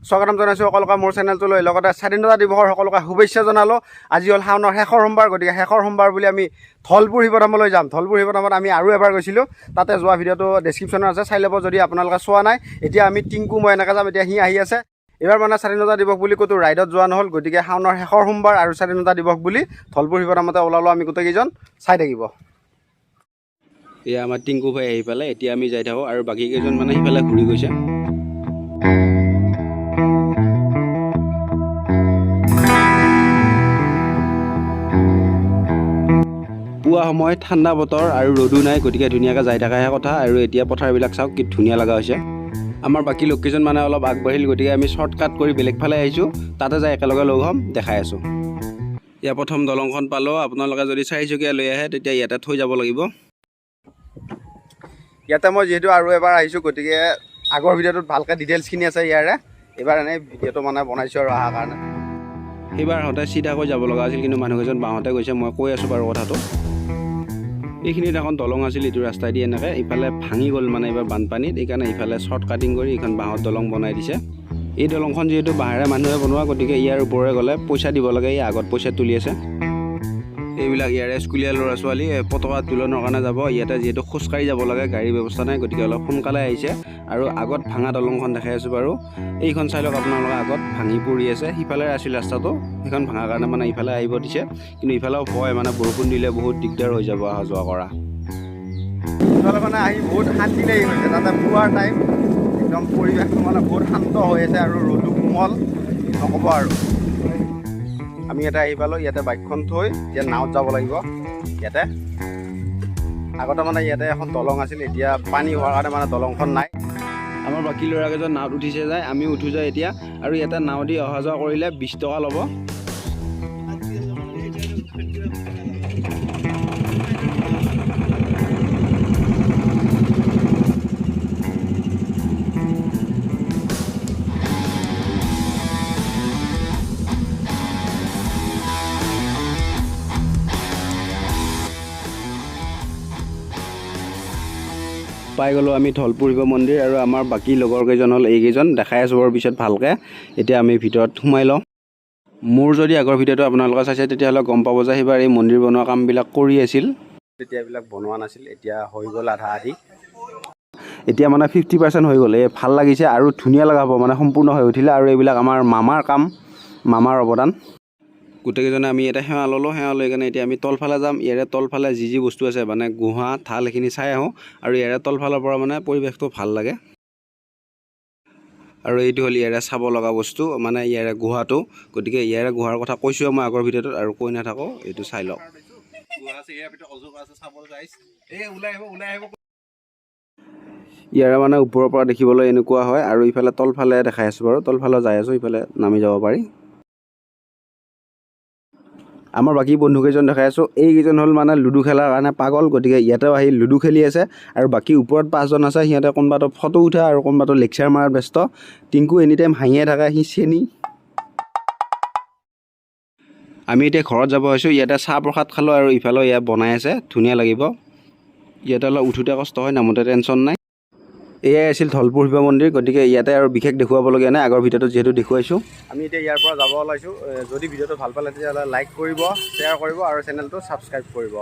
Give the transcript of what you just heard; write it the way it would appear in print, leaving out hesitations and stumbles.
স্বাগতম জনাইছোঁ সকলোকে মোৰ চেনেলটোলৈ। লগতে স্বাধীনতা দিৱসৰ সকলোকে শুভেচ্ছা জনালোঁ। আজি হ'ল শাওনৰ শেষৰ সোমবাৰ, গতিকে শেষৰ সোমবাৰ বুলি আমি ধলপুৰ শিৱধামলৈ যাম। ধলপুৰ শিৱধামত আমি আৰু এবাৰ গৈছিলোঁ, তাতে যোৱা ভিডিঅ'টো ডেছক্ৰিপশ্যনত আছে, চাই ল'ব যদি আপোনালোকে চোৱা নাই। এতিয়া আমি টিংকু মই এনেকৈ যাম, এতিয়া সি আহি আছে। এইবাৰ মানে স্বাধীনতা দিৱস বুলি ক'তো ৰাইডত যোৱা নহ'ল, গতিকে শাওনৰ শেষৰ সোমবাৰ আৰু স্বাধীনতা দিৱস বুলি ধলপুৰ শিৱধামতে ওলালোঁ আমি গোটেইকেইজন। চাই থাকিব। এয়া আমাৰ টিংকু ভাই আহি পালে, এতিয়া আমি যাই থাকোঁ আৰু বাকী কেইজন মানে সিফালে ঘূৰি গৈছে। পুৱা সময়, ঠাণ্ডা বতৰ আৰু ৰ'দো নাই, গতিকে ধুনীয়াকৈ যাই থকাহে কথা। আৰু এতিয়া পথাৰবিলাক চাওক কি ধুনীয়া লগা হৈছে। আমাৰ বাকী লোককেইজন মানে অলপ আগবাঢ়িল, গতিকে আমি শ্বৰ্টকাট কৰি বেলেগ ফালে আহিছোঁ, তাতে যাই একেলগে লগ হ'ম, দেখাই আছোঁ। ইয়াৰ প্ৰথম দলংখন পালোঁ। আপোনালোকে যদি চাৰিচকীয়া লৈ আহে তেতিয়া ইয়াতে থৈ যাব লাগিব। ইয়াতে মই যিহেতু আৰু এবাৰ আহিছোঁ, গতিকে আগৰ ভিডিঅ'টোত ভালকৈ ডিটেইলছখিনি আছে ইয়াৰে। এইবাৰ এনেই ভিডিঅ'টো মানে বনাইছোঁ আৰু অহাৰ কাৰণে। সেইবাৰ আহোঁতে চিধাকৈ যাব লগা আছিল, কিন্তু মানুহকেইজন বাওঁতে গৈছে, মই কৈ আছোঁ বাৰু কথাটো। এইখিনিত এখন দলং আছিল, এইটো ৰাস্তাইদি এনেকৈ ইফালে ভাঙি গ'ল মানে এইবাৰ বানপানীত, এইকাৰণে ইফালে শ্বৰ্ট কাটিং কৰি এইখন বাঁহৰ দলং বনাই দিছে। এই দলংখন যিহেতু বাঁহেৰে মানুহে বনোৱা, গতিকে ইয়াৰ ওপৰেৰে গ'লে পইচা দিব লাগে। এই আগত পইচা তুলি আছে। এইবিলাক ইয়াৰে স্কুলীয়া ল'ৰা ছোৱালী পতাকা তোলনৰ কাৰণে যাব। ইয়াতে যিহেতু খোজকাঢ়ি যাব লাগে, গাড়ীৰ ব্যৱস্থা নাই, গতিকে অলপ সোনকালে আহিছে। আৰু আগত ভাঙা দলংখন দেখাই আছোঁ বাৰু, এইখন চাই লওক আপোনালোকে, আগত ভাঙি পৰি আছে। সিফালে আছিল ৰাস্তাটো, সেইখন ভাঙাৰ কাৰণে মানে ইফালে আহিব দিছে, কিন্তু ইফালেও ভয়, মানে বৰষুণ দিলে বহুত দিগদাৰ হৈ যাব অহা যোৱা কৰা। ইফালে মানে আহি বহুত শান্তি লাগি গৈছে। তাতে পুৱাৰ টাইম, একদম পৰিৱেশটো মানে বহুত শান্ত হৈ আছে আৰু ৰ'দো কোমল, নক'ব আৰু। আমি ইয়াতে আহি পালোঁ, ইয়াতে বাইকখন থৈ এতিয়া নাৱত যাব লাগিব। ইয়াতে আগতে মানে ইয়াতে এখন দলং আছিল, এতিয়া পানী হোৱাৰ কাৰণে মানে দলংখন নাই। আমাৰ বাকী ল'ৰাকেইজন নাৱত উঠিছে যায়, আমি উঠো যায় এতিয়া। আৰু ইয়াতে নাও দি অহা যোৱা কৰিলে 20 টকা ল'ব। পাই গ'লোঁ আমি ধলপুৰ শিৱ মন্দিৰ আৰু আমাৰ বাকী লগৰ কেইজন হ'ল এইকেইজন, দেখাই আছোঁ বাৰু পিছত ভালকৈ। এতিয়া আমি ভিতৰত সোমাই লওঁ। মোৰ যদি আগৰ ভিডিঅ'টো আপোনালোকে চাইছে তেতিয়াহ'লে গম পাব যে সেইবাৰ এই মন্দিৰ বনোৱা কামবিলাক কৰি আছিল, তেতিয়া এইবিলাক বনোৱা নাছিল, এতিয়া হৈ গ'ল আধা আধি। এতিয়া মানে 50% হৈ গ'ল। এই ভাল লাগিছে আৰু ধুনীয়া লগা হ'ব মানে সম্পূৰ্ণ হৈ উঠিলে। আৰু এইবিলাক আমাৰ মামাৰ কাম, মামাৰ অৱদান। গোটেইকেইজনে আমি ইয়াতে সেৱা ল'লোঁ। সেৱা লৈ কেনে এতিয়া আমি তলফালে যাম। ইয়াৰে তলফালে যি যি বস্তু আছে মানে গুহা ঢাল সেইখিনি চাই আহোঁ। আৰু ইয়াৰে তলফালৰ পৰা মানে পৰিৱেশটো ভাল লাগে। আৰু এইটো হ'ল ইয়াৰে চাব লগা বস্তু, মানে ইয়াৰে গুহাটো। গতিকে ইয়াৰে গুহাৰ কথা কৈছোঁৱে মই আগৰ ভিডিঅ'টোত, আৰু কৈ নাথাকোঁ, এইটো চাই লওক। গুহা আছে, ইয়াৰ ভিতৰত অজগৰ আছে, চাব ৰাইজ। এই ওলাই আহিব, ওলাই আহিব। ইয়াৰে মানে ওপৰৰ পৰা দেখিবলৈ এনেকুৱা হয়। আৰু ইফালে তলফালে দেখাই আছোঁ বাৰু, তলফালে যাই আছোঁ, ইফালে নামি যাব পাৰি। আমাৰ বাকী বন্ধুকেইজন দেখাই আছোঁ। এইকেইজন হ'ল মানে লুডু খেলাৰ কাৰণে পাগল, গতিকে ইয়াতেও আহি লুডু খেলি আছে। আৰু বাকী ওপৰত পাঁচজন আছে, সিহঁতে কোনোবাটো ফটো উঠা আৰু কোনোবাটো লেকচাৰ মাৰাত ব্যস্ত। টিংকু এনি টাইম হাঁহিয়ে থাকে, সি চেনি। আমি এতিয়া ঘৰত যাব হৈছোঁ। ইয়াতে চাহ প্ৰসাদ খালোঁ আৰু ইফালেও ইয়াত বনাই আছে, ধুনীয়া লাগিব। ইয়াতে অলপ উঠোঁতে কষ্ট হয়, নামোতে টেনশ্যন নাই। এয়াই আছিল ধলপুৰ শিৱ মন্দিৰ, গতিকে ইয়াতে আৰু বিশেষ দেখুৱাবলগীয়া নাই, আগৰ ভিডিঅ'টোত যিহেতু দেখুৱাইছোঁ। আমি এতিয়া ইয়াৰ পৰা যাব ওলাইছোঁ। যদি ভিডিঅ'টো ভাল পালে তেতিয়াহ'লে লাইক কৰিব, শ্বেয়াৰ কৰিব আৰু চেনেলটো ছাবস্ক্ৰাইব কৰিব।